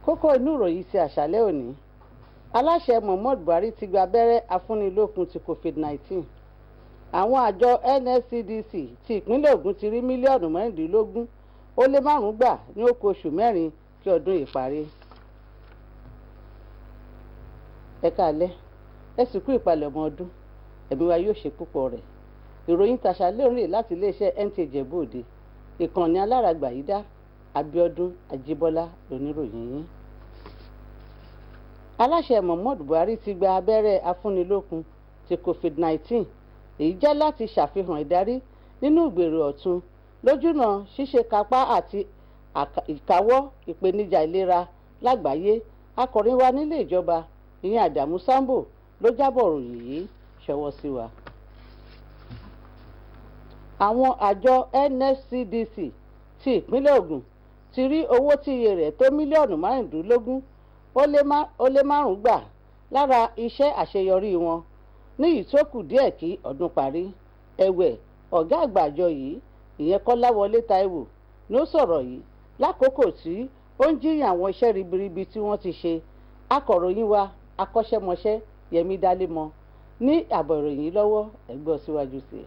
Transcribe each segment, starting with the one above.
Kókó inú ìròyìn ti àṣálẹ́ òní. Aláṣẹ Muhammadu Buhari ti gba abẹ́rẹ́ afúnilókun ti COVID-19. Àwọn àjọ NSCDC ti ìpínlẹ̀ Ògùn ti rí mílíọ̀nù 16.5 gbà ní ó kù oṣù 4 kí ọdún yìí parí. Ẹ káalẹ́, ẹ sì kú ìpalẹ̀mọ́ ọdún, ẹ̀mí wa yóò ṣe púpọ̀ rẹ̀. Ìròyìn tàṣálẹ́ òní láti iléeṣẹ́ NTA Ìjẹ̀bú Òde, ìkànnì alárágbà yìí dá Abíọ́dún Ajíbọ́lá lóníròyìn yín. Aláṣẹ Muhammadu Buhari ti gba abẹ́rẹ́ afúnilókun ti COVID-19. Èyí jẹ́ láti ṣàfihàn ìdarí nínú ìgbèrò ọ̀tun lójúnà ṣíṣe kápá àti ìkáwọ́ ìpèníjà ìlera lágbàáyé. Akọ̀ròyìn wa nílé ìjọba ìyẹn Àdàmú Sambo ló jábọ̀ ròyìn yìí ṣọwọ́ sí wa. Àwọn àjọ NSCDC ti ìpínlẹ̀ Ògùn ti rí owó tí iye rẹ̀ tó mílíọ̀nù 16.5 gbà lára iṣẹ́ àṣeyọrí wọn níyì tó kù díẹ̀ kí ọdún parí. Ẹ̀wẹ̀, ọ̀gá àgbà àjọ yìí ìyẹn Kọ́láwọlé Táíwò ló sọ̀rọ̀ yìí lákòókò tí ó ń jíyìn àwọn iṣẹ́ ribiribi tí wọ́n ti ṣe. Akọ̀ròyìn wa akọ́ṣẹ́mọṣẹ́ Yẹmí Dálémọ ní àbọ̀ ìròyìn lọ́wọ́, ẹ gbọ́ síwájú sí i.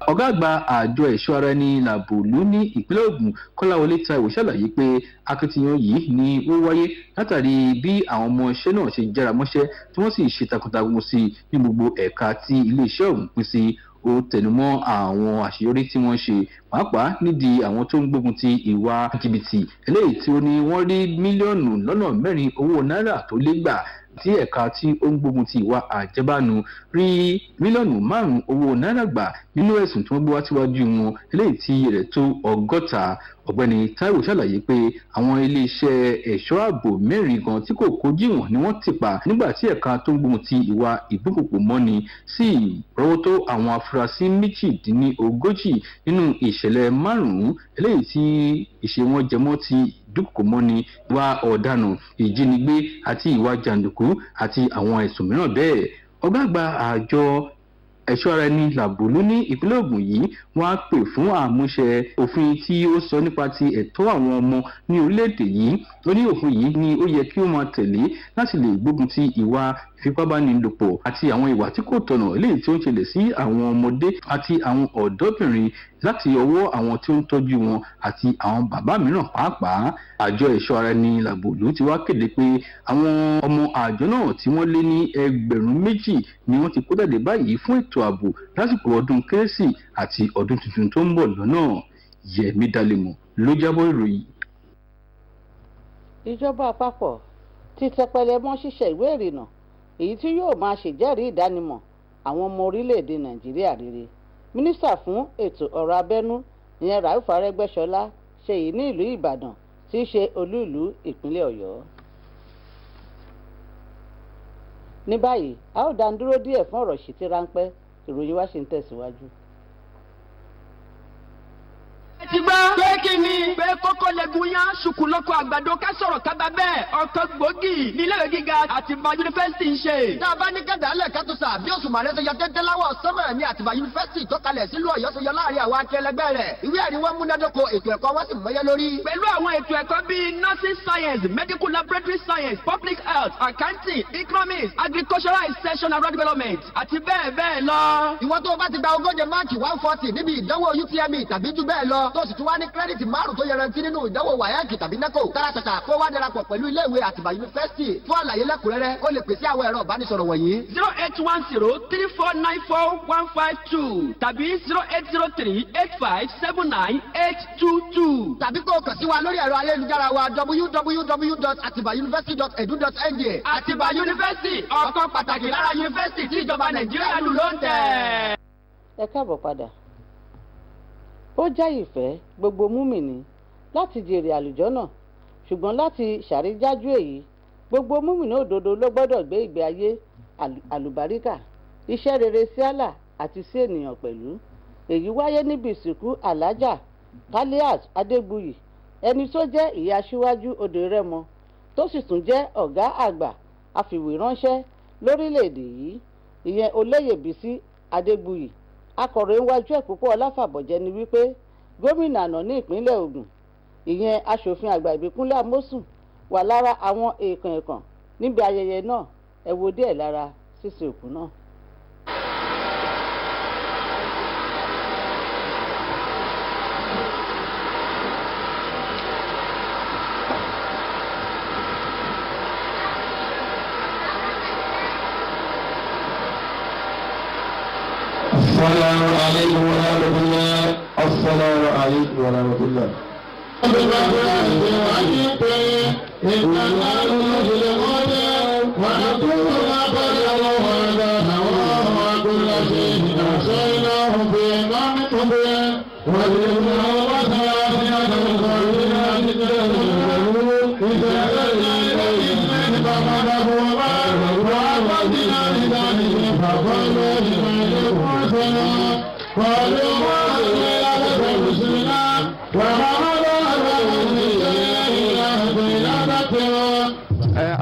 Ọ̀gá àgbà àjọ ẹ̀ṣọ́ ara ẹni làbòlú ní ìpínlẹ̀ Ògùn Kọ́láwọlé Táíwò ṣàlàyé pé akitiyan yìí ni ó wáyé látàrí bí àwọn ọmọ iṣẹ́ náà ṣe jára mọ́ṣẹ́ tí wọ́n sì ṣe takuntakun sí i ní gbogbo ẹ̀ka tí iléeṣẹ́ ọ̀hún pín sí. Ó tẹnumọ́ àwọn àṣeyọrí tí wọ́n ṣe pàápàá nídìí àwọn tó ń gbógun ti ìwà jìbìtì eléyìí tí ó ní wọ́n rí mílíọ̀nù lọ́nà 4 owó náírà tó lé gbà, tí ẹ̀ka tí ó ń gbógun ti ìwà àjẹbánu rí mílíọ̀nù 5 owó náírà gbà nínú ẹ̀sùn tí wọ́n gbé wá síwájú wọn eléyìí tí rẹ̀ tó 60. Ọ̀gbẹ́ni Táíwò ṣàlàyé pé àwọn iléeṣẹ́ ẹ̀ṣọ́ ààbò 4 kan tí kò kójú ìwọ̀n ni wọ́n ti pa nígbà tí ẹ̀ka tó ń gbógun ti ìwà ìdúnkòkò mọ́ni sì rọ́wọ́ tó àwọn afurasí 38 nínú ìṣẹ̀lẹ̀ 5 eléyìí tí ìṣe wọn jẹmọ́ ti ìdúnkòkò mọ́ni, ìwà ọ̀daràn, ìjínigbé àti ìwà jàǹdùkú àti àwọn ẹ̀sùn mìíràn bẹ́ẹ̀. Ọ̀gá àgbà àjọ ẹ̀ṣọ́ ara ẹni làbòlú ní ìpínlẹ̀ Ògùn yìí wọ́n á pè fún àmúṣe òfin tí ó sọ nípa ti ẹ̀tọ́ àwọn ọmọ ní orílẹ̀-èdè yìí. Ó ní òfin yìí ni ó yẹ kí ó máa tẹ̀lé láti lè gbógun ti ìwà ìfipábánilòpọ̀ àti àwọn ìwà tí kò tọ̀nà eléyìí tí ó ń ṣẹlẹ̀ sí àwọn ọmọdé àti àwọn ọ̀dọ́bìnrin láti ọwọ́ àwọn tí ó ń tọ́jú wọn àti àwọn bàbá mìíràn pàápàá. Àjọ ẹ̀ṣọ́ ara ẹni làbòlú ti wá kéde pé àwọn ọmọ àjọ náà tí wọ́n lé ní 2,000 ni wọ́n ti kó jáde báyìí fún ètò ààbò lásìkò ọdún Kérésì àti ọdún tuntun tó ń bọ̀ lọ́nà. Yẹmí Dálémọ̀ ló jábọ̀ ìròyìn. Ìjọba àpapọ̀ ti tẹpẹlẹ mọ́ ṣíṣe ìwé ìrìnnà èyí tí yóò máa ṣèjẹ́rìí ìdánimọ̀ àwọn ọmọ orílẹ̀-èdè Nàìjíríà rere. Mínísítà fún ètò ọ̀rọ̀ abẹ́nú ìyẹn Rauf Arẹ́gbẹ́ṣọlá ṣe èyí ní ìlú Ìbàdàn tí í ṣe olú ìlú ìpínlẹ̀ Ọ̀yọ́. Ní báyìí, a ó dá dúró díẹ̀ fún ọ̀rọ̀ ìṣítí ráńpẹ́, ìròyìn wa ṣì ń tẹ̀síwájú. Ti gbọ́. Pé kí ni? Pé kókó legun yán ṣùkú lóko àgbàdo ká sọ̀rọ̀ kábà bẹ́ẹ̀ ọkọ̀ gbòógì níléèwé gíga Àtìbà yunifásitì ń ṣe. Tá a bá ní kẹ́dà alẹ́ kẹ́tù sà bí òṣùmàrè ṣe yọ tẹ́tẹ́ láwọ̀ sọ́mọ̀ ní Àtìbà yunifásitì tó kalẹ̀ sílùú Ọ̀yọ́ ṣe yọ láàrin àwọn akẹlẹgbẹ́ rẹ̀. Ìwé ẹ̀rí wọn múnádóko, ètò ẹ̀kọ́ wọn sì mọ́yẹ́ lórí. Pẹ̀lú àwọn ètò ẹ̀kọ́ bíi nursing science, medical laboratory science, public health, accounting, economics, agricultural extension and rural development àti bẹ́ẹ̀ bẹ́ẹ̀ lọ. Ìwọ tó o bá ti gba 140 máàkì 140 níbi ìdánwò UTME tàbí jù bẹ́ẹ̀ lọ, tó sì tún wá ní kírẹ́dìtì 5 tó yẹrantí nínú ìdánwò WAEC tàbí NECO, tààràtàtà kó wá darapọ̀ pẹ̀lú iléèwé Àtìbà yunifásitì. Fún àlàyé lẹ́kùnrẹ́rẹ́, ó lè pèsè àwọn ẹ̀rọ ìbánisọ̀rọ̀ wọ̀nyí. 08103494152 tàbí 08038579822. Tàbí kó o kàn sí wa lórí ẹ̀rọ ayélujára wa www.atibauniversity.edu.ng. Àtìbà yunifásitì, ọ̀kan pàtàkì lára yunifásitì tí ìjọba Nàìjíríà lù ló ń tẹ̀. Ẹ káàbọ̀ padà. Ó já ìfẹ́ gbogbo múmìnì láti jèrè àlùjọ́nà, ṣùgbọ́n láti ṣàrídájú èyí, gbogbo múmìnì òdodo ló gbọ́dọ̀ gbé ìgbé ayé àlùbáríkà, iṣẹ́ rere sí Allah àti sí ènìyàn pẹ̀lú. Èyí wáyé níbi ìsìnkú Alhaja Kaliat Adégbuyì, ẹni tó jẹ́ ìyá aṣíwájú odò Rẹ́mọ tó sì tún jẹ́ ọ̀gá àgbà afìwéránṣẹ́ lórílẹ̀‐èdè yìí, ìyẹn Olóyè Bísí Adégbuyì. Akọ̀ròyìn wájú ẹ̀ púpọ̀ Ọláfàbọ̀jẹ́ ni wípé Gómìnà àná ní ìpínlẹ̀ Ògùn, ìyẹn aṣòfin àgbà Ìbíkúnlé Amósùn, wà lára àwọn èèkàn èèkàn níbi ayẹyẹ náà. Ẹ wo díẹ̀ lára sísin òkú náà. السلام عليكم ورحمة الله. السلام عليكم ورحمة الله.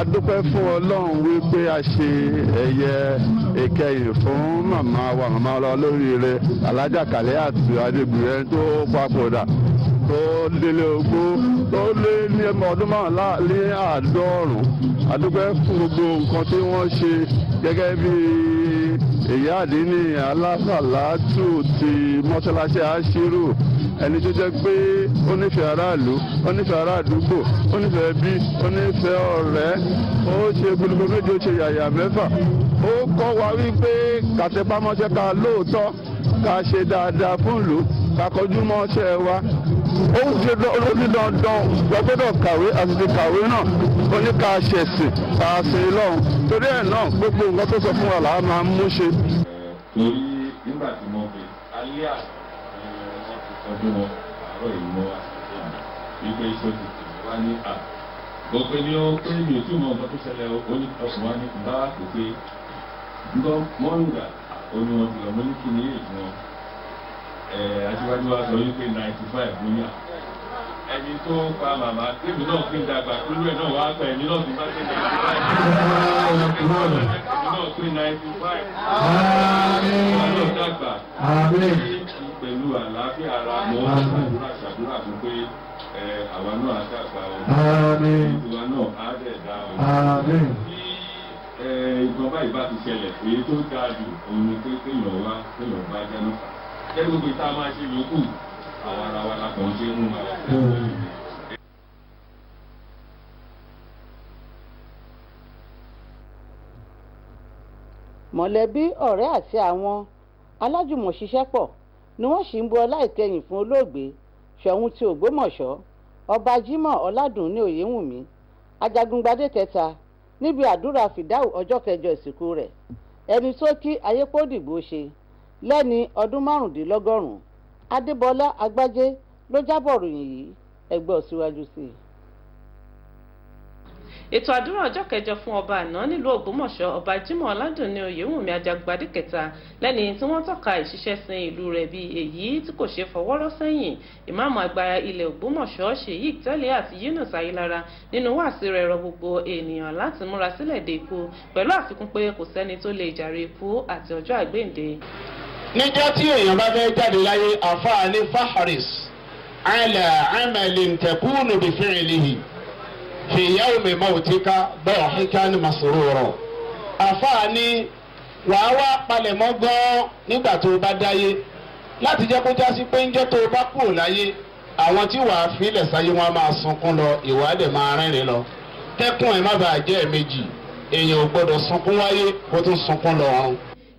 A dúpẹ́ fún Ọlọ́run wípé a ṣe ẹ̀yẹ ìkẹyìn fún màmá wa, màmá wa lóríire, Alájà Kàlíyàt Adégbùrẹ́, tó papòdà, tó délé ogbó, tó lé ní ọdún 95. A dúpẹ́ fún gbogbo nǹkan tí wọ́n ṣe gẹ́gẹ́ bí ìyá àdínní alásàlátù ti mọ́ṣáláṣí àṣírù, ẹni tó jẹ́ pé ó nífẹ̀ẹ́ aráàlú, ó nífẹ̀ẹ́ ará àdúgbò, ó nífẹ̀ẹ́ ẹbí, ó nífẹ̀ẹ́ ọ̀rẹ́. Ó ṣe gbogbo méje, ó ṣe yàyà mẹ́fà. Ó kọ́ wa wípé kàtẹ́pámọ́ṣẹ́, ká lóòótọ́, ká ṣe dáadáa fún ìlú, ká kọjú mọ́ṣẹ́ wa. Ó ṣe lórí dandan gbọ́dọ̀ kàwé, àti ti kàwé náà, ó ní ká ṣẹ̀sìn, ká ṣe lọ́hùn. Torí ẹ̀ náà, gbogbo nǹkan tó sọ fún wa làá máa ń mú ṣe. Torí nígbà tí mo pè alẹ́ àná, wọ́n ti sọ fún wọn àárọ̀ yìí, wọ́n wá sí ẹ̀mí wípé iṣẹ́ ti tì wá ní à. Mo pe ní ó pé mi ò tí mọ nǹkan tó ṣẹlẹ̀. Ó ní ọkùnrin wa ní bá wà pé pé ńgọ́ mọ́rùndà, ó ní wọn ti lọ. Mo ní kí ni èyí wọn. Aṣíwájú wa sọ wípé 95 ló yà. Ẹni tó pa màmá tèmi náà fi ń dàgbà lórí ẹ̀ náà wá pẹ̀ ẹ̀mí náà ti bá tẹ̀lé 95. Èmi náà pé 95. Wọn náà dàgbà pẹ̀lú àlàáfíà ara. Mọ́ ṣàdúrà ṣàdúrà fún pé àwa náà á dàgbà o. Ìtura náà á dẹ̀ dá o. Bí ìgbọ́n báyìí bá ti ṣẹlẹ̀, èyí tó dáa jù òun ni pé kéèyàn wá, kéèyàn bá jáná. Kẹ́lí gbogbo ìta máa ṣe yòókù, àwa ara wa la kàn ń ṣe é mú wa. Mọ̀lẹ́bí, ọ̀rẹ́ àti àwọn alájùmọ̀ṣiṣẹ́pọ̀ ni wọ́n sì ń bu ọlá ìkẹyìn fún olóògbé Ṣọ̀ún ti Ògbómọ̀ṣọ́, Ọba Jimoh Ọládùnní Oyèwùnmí Ajagungbadé kẹta, níbi àdúrà fìdáù ọjọ́ kẹjọ ìsìnkú rẹ̀, ẹni tó kí ayépòdìgbò ṣe lẹ́ni ọdún 95. Adébọlá Agbájé ló jábọ̀ ròyìn yìí. Ẹgbẹ́ síwájú sí i. Ètò àdúrà ọjọ́ kẹjọ fún ọba àná nílùú Ògbómọ̀ṣọ́, Ọba Jimoh Ọládùnní Oyèwùnmí Ajagungbadé kẹta, lẹ́ni tí wọ́n tọ́ka ìṣiṣẹ́ sin ìlú rẹ̀ bíi èyí tí kò ṣe fọwọ́rọ́ sẹ́yìn. Ìmáàmù àgbà ilẹ̀ Ògbómọ̀ṣọ́, Sheikh Tẹ́lẹ̀ àti Yunus Ayélára, nínú wáàsí rẹ̀ rọ gbogbo ènìyàn láti múra sílẹ̀ de ikú, pẹ̀lú àfikún pé kò sẹ́ni tó lè jàre ikú àti ọjọ́ àgbéǹde. Níjọ́ tí èèyàn bá fẹ́ jáde láyé, àfáà ní faharis ala amalin takunu bi fi'lihi fi yawmi mawtika dahikan masrura. Àfáà ní wàá wá palẹ̀mọ́ gan-an nígbà tó o bá dáyé, láti jẹ́ kó jásí pé ńjọ́ tó o bá kúrò láyé, àwọn tí wàá filẹ̀ sáyé wọn máa sunkún lọ, ìwádìí máa rẹ́rìn lọ. Kẹ́kùn ẹ̀ má bàa jẹ́ ẹ̀mejì. Èèyàn ò gbọ́dọ̀ sunkún wáyé kó tún sunkún lọ ọ̀run.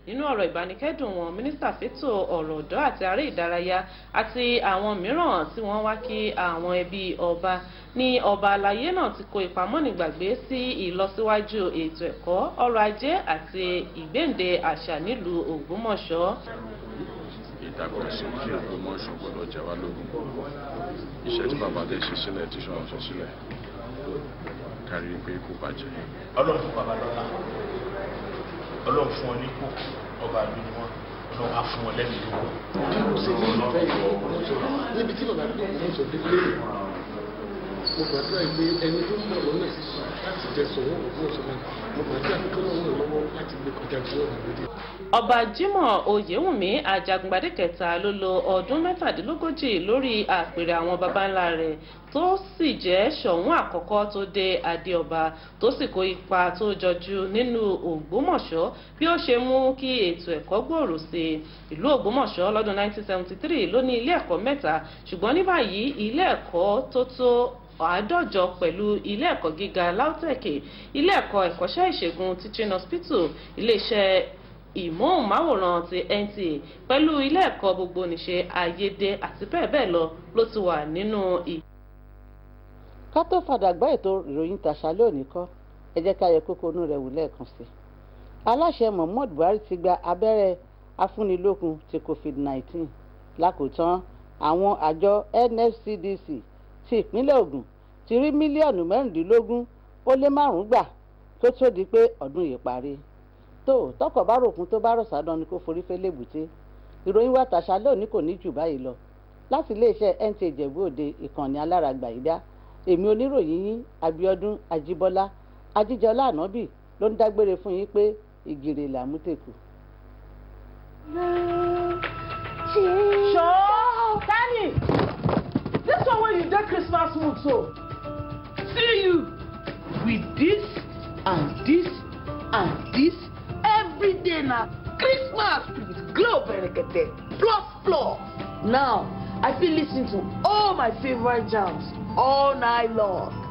Nínú ọ̀rọ̀ ìbánikẹ́dùn wọn, mínísítà fẹ́tò ọ̀rọ̀ ọ̀dọ́ àti aré ìdárayá àti àwọn mìíràn tí wọ́n wá kí àwọn ẹbí ọba ní ọba àlàyé náà ti kó ipa mọ́nìgbàgbé sí ìlọsíwájú ètò ẹ̀kọ́, ọrọ̀ ajé àti ìgbéǹde àṣà nílùú Ògbómọ̀ṣọ́. Ìdàgbàsókè Ògbómọ̀ṣọ́ gbọ́dọ̀ jẹ wá lógún. Iṣẹ́ tí bàbá dé ṣe sílẹ̀, tí sọ̀rọ̀ sọ sílẹ̀, kárí pé kò bàjẹ́. Ọlọ́run fún bàbá lọ́lá, Ọlọ́run fún ọ nípò, ọba ìlú ni wọ́n, Ọlọ́run á fún ọ lẹ́nu ìlú. Níbi tí bàbá tó ń sọ délé, mo gbàdúrà pé ẹni tó ń bọ̀ lọ́nà láti jẹ sọ̀wọ́ Ògbómọ̀ṣọ́ náà, mo gbàdúrà pé kọ́lọ́run ràn lọ́wọ́ láti gbé kọjá tí wọ́n wà lóde. Ọba Jimoh Oyewumi Ajagungbadé kẹta ló lo ọdún 37 lórí àpèrè àwọn baba ńlá rẹ̀, tó sì jẹ́ Ṣọ̀ún àkọ́kọ́ tó dé adé ọba, tó sì kó ipa tó jọjú nínú Ògbómọ̀ṣọ́ bí ó ṣe mú kí ètò ẹ̀kọ́ gbòòrò sí i. Ìlú Ògbómọ̀ṣọ́ lọ́dún 1973 ló ní ilé ẹ̀kọ́ mẹ́ta, ṣùgbọ́n ní báyìí ilé ẹ̀kọ́ tó tó 150 pẹ̀lú ilé ẹ̀kọ́ gíga LAUTECH, ilé ẹ̀kọ́ ẹ̀kọ́ṣẹ́ ìṣègùn Teaching Hospital, iléeṣẹ́ ìmóhùnmáwòrán ti NTA pẹ̀lú ilé ẹ̀kọ́ gbogbonìṣe Ayédè àti bẹ́ẹ̀ bẹ́ẹ̀ lọ ló ti wà nínú ì. Ká tó fàdà gbọ́ ètò ìròyìn tàṣálẹ́ òní kọ́, ẹ jẹ́ ká yẹ kókó inú rẹ̀ wò lẹ́ẹ̀kan sí i. Aláṣẹ Muhammadu Buhari ti gba abẹ́rẹ́ afúnilókun ti COVID-19. Lákòótán, àwọn àjọ NFCDC ti ìpínlẹ̀ Ògùn ti rí mílíọ̀nù 16.5 gbà kó tó di pé ọdún yìí parí. Tó tọkọ̀ bá ròkun, tó bá rọ̀sádán ni kó forí fẹ́ lébùté. Ìròyìn wa tàṣálẹ́ òní kò ní jù báyìí lọ láti iléeṣẹ́ NTA Ìjẹ̀bú Òde, ìkànnì alárágbà yìí dá. Èmi oníròyìn yín, Abíọ́dún Ajíbọ́lá Ajíjọlá Ànábì, ló ń dágbére fún yín pé ìgìrì làmútẹ̀kù. Sure, Danny, this one wey you dey Christmas mood so. See you with this and this and this, every day na Christmas with Glo Berekete Plus Plus. Now, I fit listen to all my favorite jams all night long.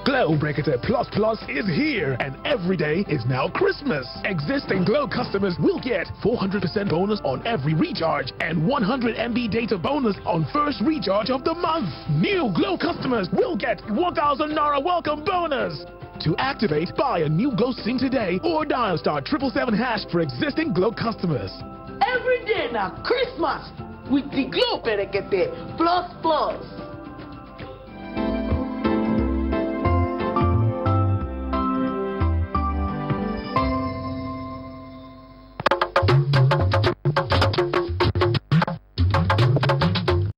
Glo Brekete Plus Plus is here, and every day is now Christmas. Existing Glo customers will get 400% bonus on every recharge and 100 MB data bonus on first recharge of the month. New Glo customers will get 1,000 Naira welcome bonus. To activate, buy a new Glo SIM today or dial *777# for existing Glo customers. Every day na Christmas with the Glo Berekete Plus Plus.